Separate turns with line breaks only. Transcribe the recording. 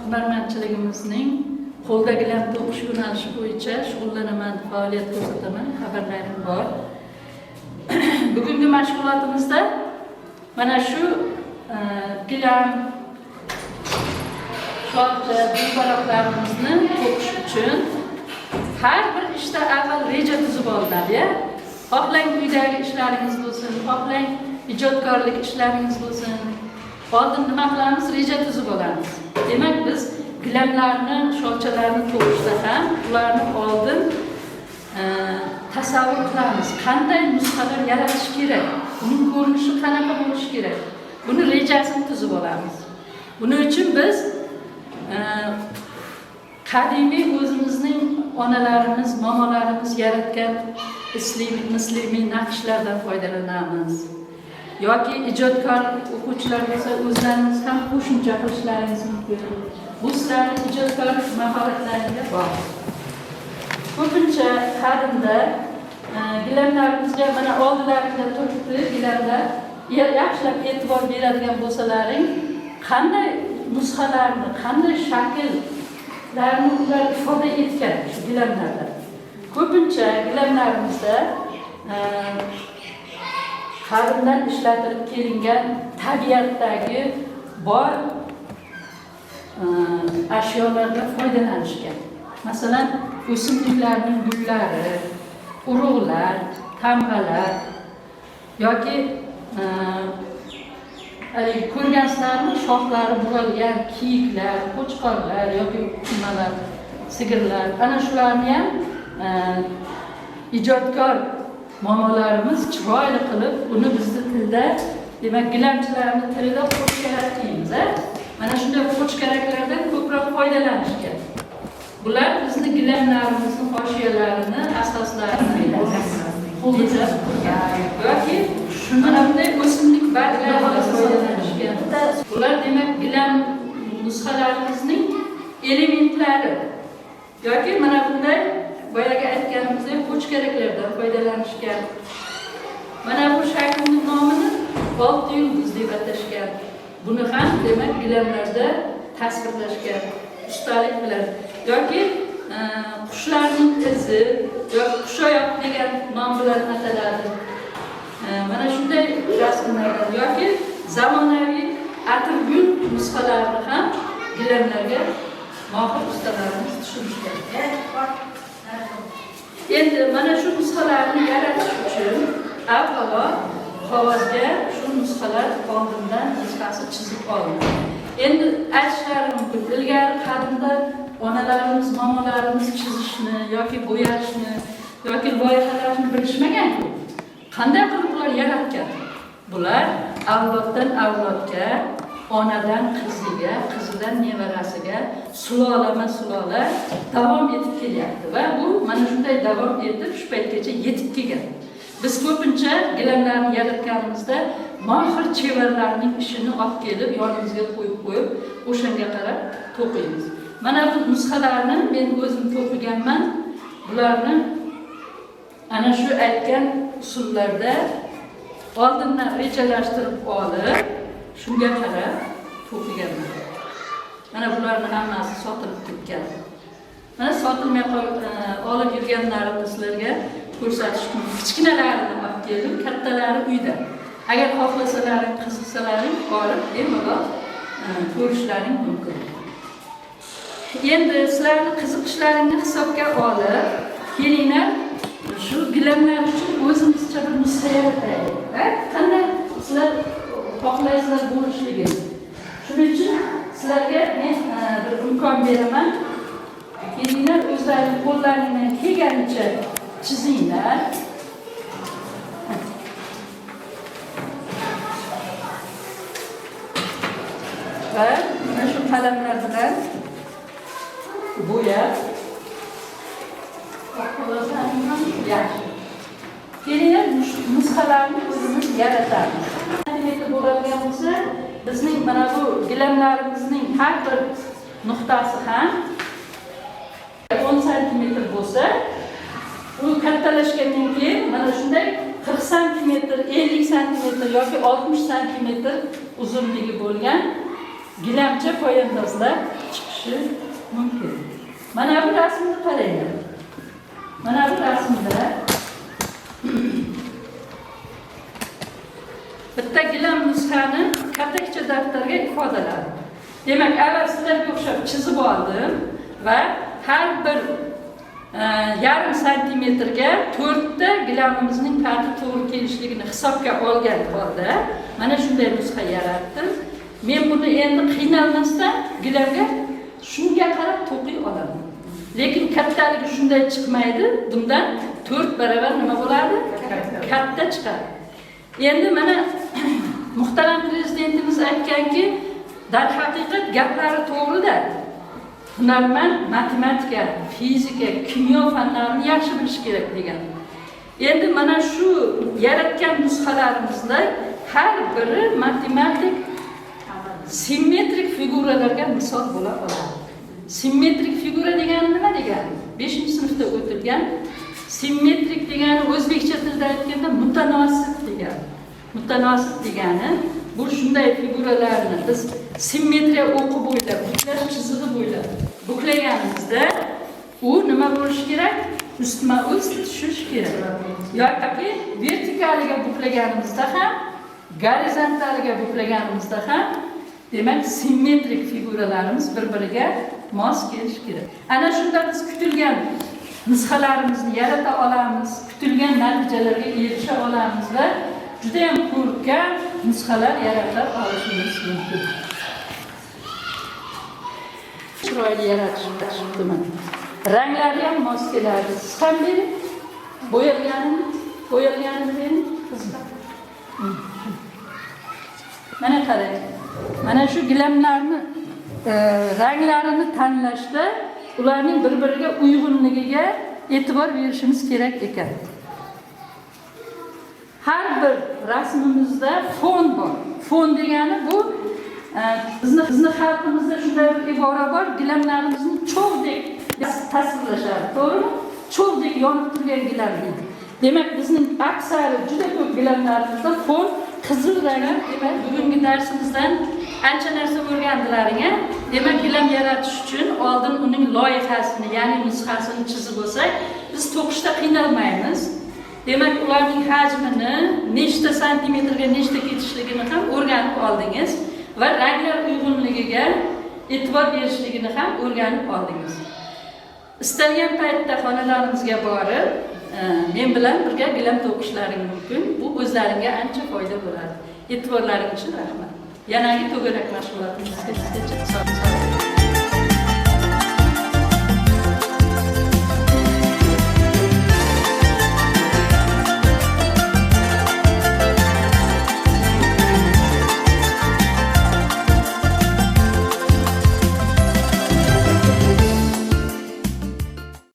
Hunarmandchiligimizning qo'lda gilam to'qish yo'nalishi bo'yicha shug'ullanaman, faoliyat ko'rsataman, xabarlarim bor. Bugungi mashg'ulotimizda mana shu gilam, sholcha, duybaroqlarimizni to'qish uchun har bir ishda avval reja tuzib olinadi. Xohlang uydagi ishlaringiz bo'lsin, xohlang ijodkorlik ishlaringiz bo'lsin. Oldin nima qilamiz? Reja tuzib olamiz. Demak, biz gilamlarni, sholchalarni to'qishda ham ularni oldin tasavvur qilamiz. Qanday nusxalar yaratish kerak? Uning ko'rinishi qanaqa bo'lishi kerak? Buni rejasini tuzib olamiz. Buning uchun biz qadimiy o'zimizning onalarimiz, momolarimiz yaratgan muslimiy naqshlardan foydalanamiz. Yoki ijodkor o'quvchilar bo'lsa, o'zlaringiz ham qo'shimcha qilishlaringiz mumkin. Bu sizlarning ijodkorlik mahoratlaringizga bog'liq. Ko'pincha qadimda gilamlarimizga mana oldilaringda turibdi gilamlar. Yaxshilab e'tibor beradigan bo'lsalaring, qanday nusxalarni, qanday shakllarni ular ifoda etgan shu gilamlarda. Ko'pincha gilamlarimizda qadimdan ishlatilib kelingan tabiatdagi bor ashyolardan foydalanishgan. Masalan, o'simliklarning gullari, urug'lar, tamg'alar yoki ko'rgansizlarmi, shoxlari buralgan kiyiklar, qo'chqorlar yoki nimalar, sigirlar. Ana shularni ham ijodkor momolarimiz chiroyli qilib, uni bizni tilda, demak, gilamchilarning tilida qo'chkarak deymiz, a? Mana shunday qo'chkaraklardan ko'proq foydalanishgan. Bular bizni gilamlarimizni hoshiyalarini, asoslarini qo'lida qurgan. Yoki mana bunday o'simlik barglaridan foydalanishgan. Bular demak gilam nusxalarimizning elementlari. Yoki mana bunday boyagi aytganimizdek qo'chkaraklardan foydalanishgan. Mana bu shaklning nomini olti yulduz deb atashgan. Buni ham demak gilamlarda tasvirlashgan ustalik bilan. Yoki qushlarning izi yoki qushoyoq degan nom bilan ataladi. Mana shunday rasmlardan yoki zamonaviy atirgul nusxalarini ham gilamlarga mohir ustalarimiz tushirishgan. Endi mana shu nusxalarni yaratish uchun avvalo qog'ozga shu nusxalar oldindan nusxasi chizib olinadi. Endi aytishlari mumkin, ilgari qadimda onalarimiz, momolarimiz chizishni yoki bo'yashni yoki loyihalashni bilishmagan-ku. Qanday qilib ular yaratgan? Bular avloddan avlodga, onadan qiziga, qizidan nevarasiga sulolama sulola davom etib kelyapti va bu mana shunday davom etib shu paytgacha yetib kelgan. Biz ko'pincha gilamlarni yaratganimizda mohir chevarlarning ishini olib kelib yonimizga qo'yib qo'yib o'shanga qarab to'qiymiz. Mana bu nusxalarni men o'zim to'qiganman. Bularni ana shu aytgan usullarda oldindan rejalashtirib olib, shunga qarab to'qiganman. Mana bularni hammasi sotilib ketgan. Mana sotilmay olib yurganlarimni sizlarga ko'rsatish uchun kichkinalarini olib keldim, kattalari uyda. Agar xohlasalaring, qiziqsalaring, borib bemalol ko'rishlaring mumkin. Endi sizlarni qiziqishlaringni hisobga olib, kelinglar shu gilamlar uchun o'zimizcha bir nusxa yarataylik. Qanday sizlar xohlaysizlar bo'lishligini. Shuning uchun sizlarga men bir imkon beraman. Kelinglar o'zlaring qo'llaringdan kelganicha chizinglar. Va mana shu qalamlar bilan bo'yab yaxshi. Kelinglar nusxalarni o'zimiz yaratamiz. Santimetr bo'ladigan bo'lsa, bizning mana bu gilamlarimizning har bir nuqtasi ham 10 santimetr bo'lsa, u kattalashgandan keyin mana shunday 40 santimetr, 50 santimetr yoki 60 santimetr uzunligi bo'lgan Gilamcha poyandozlar chiqishi mumkin. Mana bu rasmni qaranglar. Mana bu rasmda bitta gilam nusxani kattakicha daftarga ifodaladim. Demak, avval sizlarga o'xshab chizib oldim va har bir 0,5 santimetrga 4 ta gilamimizning pati to'g'ri kelishligini hisobga olgan holda mana shunday nusxa yaratdim. Men buni endi qiynalmasdan gilamga shunga qarab to'qiy olaman. Lekin kattaligi shunday chiqmaydi. Bundan 4 barobar nima bo'ladi? Katta chiqadi. Endi mana muhtaram prezidentimiz aytganki, darhaqiqat gaplari to'g'rida. Hunarmand matematika, fizika, kimyo fanlarini yaxshi bilish kerak degan. Endi mana shu yaratgan nusxalarimizda har biri matematik simmetrik figuralarga misol bo'la oladi. Simmetrik figura degani nima degani? 5-sinfda o'tilgan. Simmetrik degani o'zbekcha tilda aytganda mutanosib degani. Mutanosib degani bu shunday figuralarni biz simmetriya o'qi bo'ylab, buklash chizig'i bo'ylab buklaganimizda u nima bo'lishi kerak? Ustma-ust tushish kerak. Yoki vertikaliga buklaganimizda ham, gorizontaliga buklaganimizda ham, demak simmetrik figuralarimiz bir-biriga mos kelishi kerak. Ana shunda biz kutilgan nusxalarimizni yarata olamiz, kutilgan natijalarga erisha olamiz va juda ham ko'rkam nusxalar yarata olishimiz mumkin. Chiroyli yaratishibdi mana. Ranglari ham mos keladi. Siz ham bering. Bo'yalganini bering. Mana qarang. Mana shu gilamlarni ranglarini tanlashda ularning bir-biriga uyg'unligiga e'tibor berishimiz kerak ekan. Har bir rasmimizda fon bor. Fon degani bu bizni xalqimizda shunday bir ibora bor, gilamlarimizni cho'g'dek tasvirlashadi, to'g'rimi? Cho'g'dek yonib turgan gilam deydi. Demak, bizning aksari juda ko'p gilamlarimizda fon qizil rang. Demak, bugungi darsimizdan ancha narsa o'rgandilaring, a? Demak, gilam yaratish uchun oldin uning loyihasini, ya'ni nusxasini chizib olsak, biz to'qishda qiynalmaymiz. Demak, ularning hajmini, nechta santimetrga nechta ketishligini ham o'rganib oldingiz va ranglar uyg'unligiga e'tibor berishligini ham o'rganib oldingiz. Istalgan paytda xonalarimizga borib, men bilan birga gilam to'qishlaring mumkin. Bu o'zlaringga ancha foyda bo'ladi. E'tiborlaring uchun rahmat. Yanagi to'garak mashg'ulotimizga sog'